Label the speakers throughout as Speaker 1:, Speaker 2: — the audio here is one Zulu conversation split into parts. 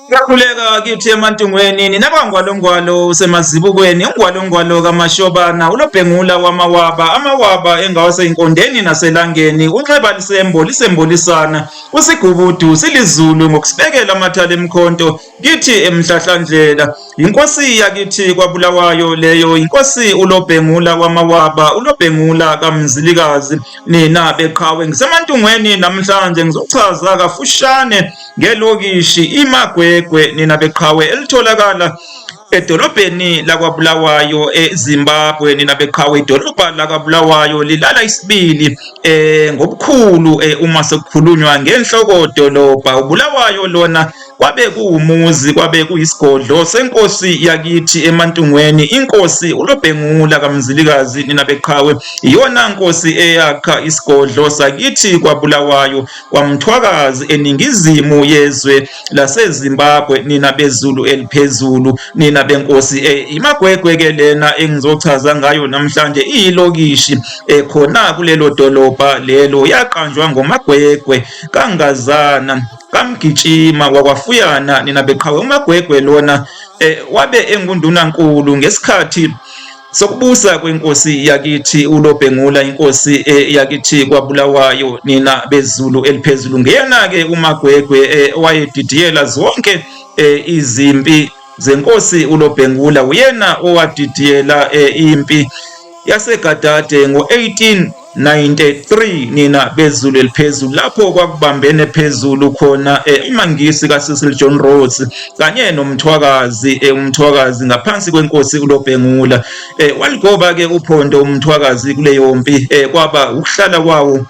Speaker 1: Kuyakhuleka kithi eMantungweni nina bangwalongwalo usemazibukweni ungwalongwalo kaMashobana uLobhengula wamawaba amawaba engawaseyinkondeni naselangeni unxeba lisembo lisembolisana usigubudu silizulu ngokusibekela amathala emkhonto kithi emhlahlandlela inkosi yakithi kwabulawayo leyo inkosi uLobhengula wamawaba uLobhengula kaMzilikazi nina beqhawe ngisemantungweni namhlanje ngizochaza kafushane ngelokishi iMagwegwe nina beqhawe elitholakala edolobheni lakwaBulawayo eZimbabwe nina beqhawe idolobha lakwaBulawayo lilala isibili ngobukhulu uma sekukhulunywa ngenhloko dolobha uBulawayo lona kwabe kuwumuzi kwabe kuyisigodlo senkosi yakithi eMantungweni inkosi uLobhengula kaMzilikazi nina beqhawe iyona nkosi eyakha isigodlo sakithi kwaBulawayo kwaMthwakazi eningizimu yezwe laseZimbabwe nina bezulu eliphezulu nina benkosi iMagwegwe ke lena engizochaza ngayo namhlanje iyilokishi khona kulelo dolobha lelo yaqanjwa ngoMagwegwe kaNgazana kaMgijima wakwaFuyana nina beqhawe uMagwegwe lona wabe engundunankulu ngesikhathi sokubusa kwenkosi yakithi uLobhengula inkosi yakithi kwaBulawayo nina bezulu eliphezulu ngeyena-ke uMagwegwe owayedidiyela zonke izimpi zenkosi uLobhengula uyena owadidiyela impi yaseGadade ngo-1893 nina bezulu eliphezulu lapho kwakubambene phezulu khona amaNgisi kaCecil John Rhodes kanye noMthwakazi uMthwakazi ngaphansi kwenkosi uLobhengula waligoba ke uphondo uMthwakazi kuleyo mpi kwaba ukuhlala kwawo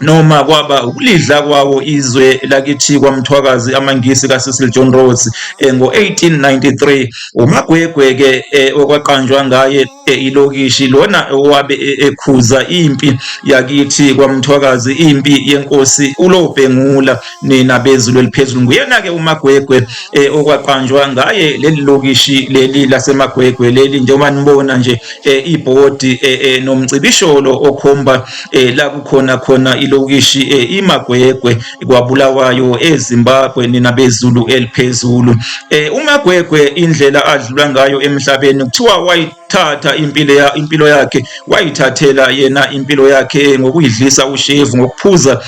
Speaker 1: noma kwaba ukulidla kwawo izwe lakithi kwaMthwakazi amaNgisi kaCecil John Rhodes ngo-1893 uMagwegwe ke okwaqanjwa ngaye ilokishi lona owabe ekhuza impi yakithi kwaMthwakazi impi yenkosi uLobhengula nina bezulu eliphezulu nguyena ke uMagwegwe okwaqanjwa ngaye leli lokishi leli laseMagwegwe leli njengoba nibona nje ibhodi nomcibisholo okhomba la kukhona khona ilokishi iMagwegwe kwaBulawayo eZimbabwe nina bezulu eliphezulu uMagwegwe indlela adlula ngayo emhlabeni kuthiwa wayithatha impilo impilo yakhe wayithathela yena impilo yakhe ngokuyidlisa ushevu ngokuphuza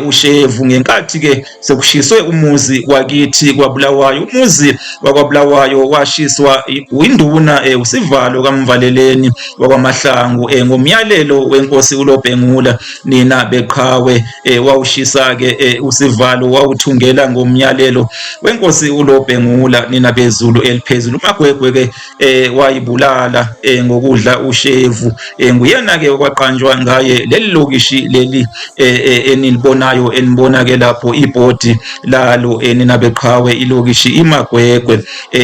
Speaker 1: ushevu ngenkathi ke sekushiswe umuzi wakithi kwaBulawayo umuzi wakwaBulawayo washiswa induna uSivalo kaMvaleleni wakwaMahlangu ngomyalelo wenkosi uLobhengula nina beqhawe wawushisa ke uSivalo wawuthungela ngomyalelo wenkosi uLobhengula nina bezulu eliphezulu uMagwegwe ke wayibulala ngokudla ushevu nguyena ke okwaqanjwa ngaye leli lokishi leli enilibonayo enibona ke lapho ibhodi lalo nina beqhawe ilokishi iMagwegwe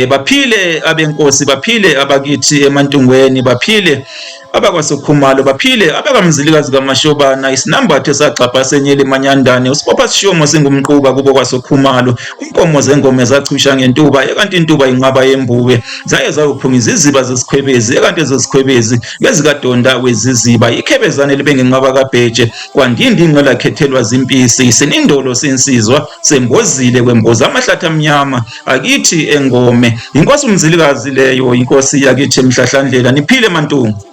Speaker 1: baphile abenkosi baphile abakithi eMantungweni baphile abakwaSokhumalo baphile abakaMzilikazi kaMashobana isinambatho esagxabha senyele manyandane usibopha sishomo singumquba kubo kwaSokhumalo unkomo zengome zachusha ngentuba ekanti intuba inqaba yembube zaye zayophunga iziziba zesikhwebezi ekanti ezesikhwebezi ngezikadonda weziziba ikhebezane libe ngenqaba kabheje kwandindi inqela khethelwa zimpisi isinindolo sinsizwa sembozile kwemboza amahlathi amnyama akithi engome inkosi uMzilikazi leyo inkosi yakithi emhlahlandlela niphile mantungu.